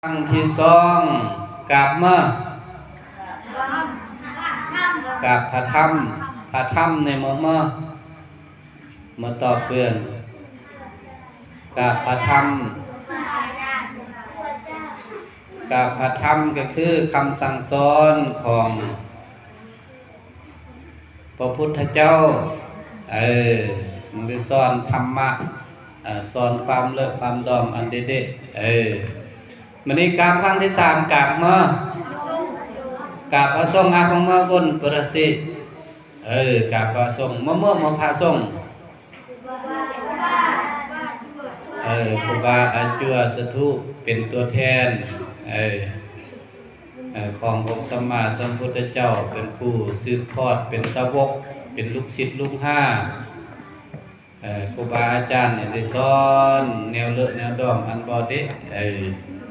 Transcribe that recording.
ຄັ້ງທີສອງ ກາບມາ ກາບພະທຳ ພະທຳໃນມາ ມາຕອບເພື່ອນ ກາບພະທຳ ກາບພະທຳກໍຄືຄຳສັ່ງສອນຂອງ ພະພຸດທະເຈົ້າ ເອີ ມັນໄດ້ສອນທຳມະ ເອີ ສອນຄວາມເລີກຄວາມດອມອັນເດັດໆ ເອີ ມື້ນີ້ກາບຄັ້ງທີສາມ ກາບມາ ກາບພະສົງ ອາ ມາກຸນປະຕິ ເອີ ກາບພະສົງ ມາເມືອມາພະສົງ ເອີ ຄູບາອາຈົວສາທຸ ເປັນຕົວແທນ ເອີ ເອີ ຂອງອົງສຳມາສຳພຸດທະເຈົ້າ ເປັນຜູ້ສືບທອດ ເປັນສາວົກ ເປັນລູກສິດລູກຫາ ເອີ ຄູບາອາຈານນີ້ໄດ້ສອນແນວເລີກແນວດອມອັນບໍ່ເດັດ ເອີ